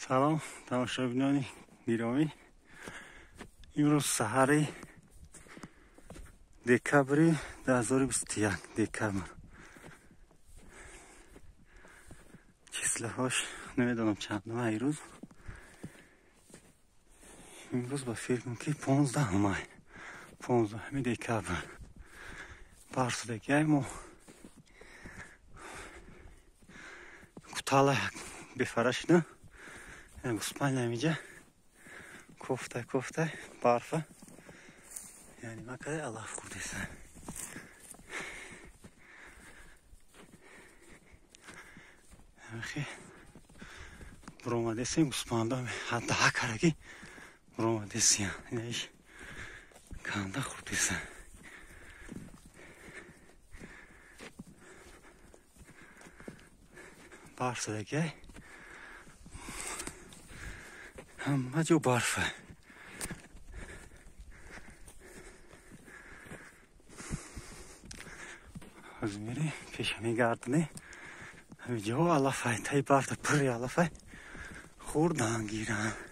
Салом, тамошобинони гиромӣ. Имрӯз саҳари декабри 2021, декабр. Числоҳош намедонам чандум имрӯз. Имрӯз ба фикрам ки 15 май, 15 декабр. Барф шудагиай, мо кутала бефара шуда. Гӯспанд ҳамиҷа кофтай кофтай барфа, яъне ма кадай алаф хӯрдеса. Буромадесем, гӯспанда ҳаддаҳа караги буромадесия, инаиш канда хӯрдеса. Барф задагиай, ҳама ҷо барфа. Ҳозир мерем пеша мегардонем, ҳамиҷаҳо алафай, таи барфа пурри алафай, хӯрдан гиранд.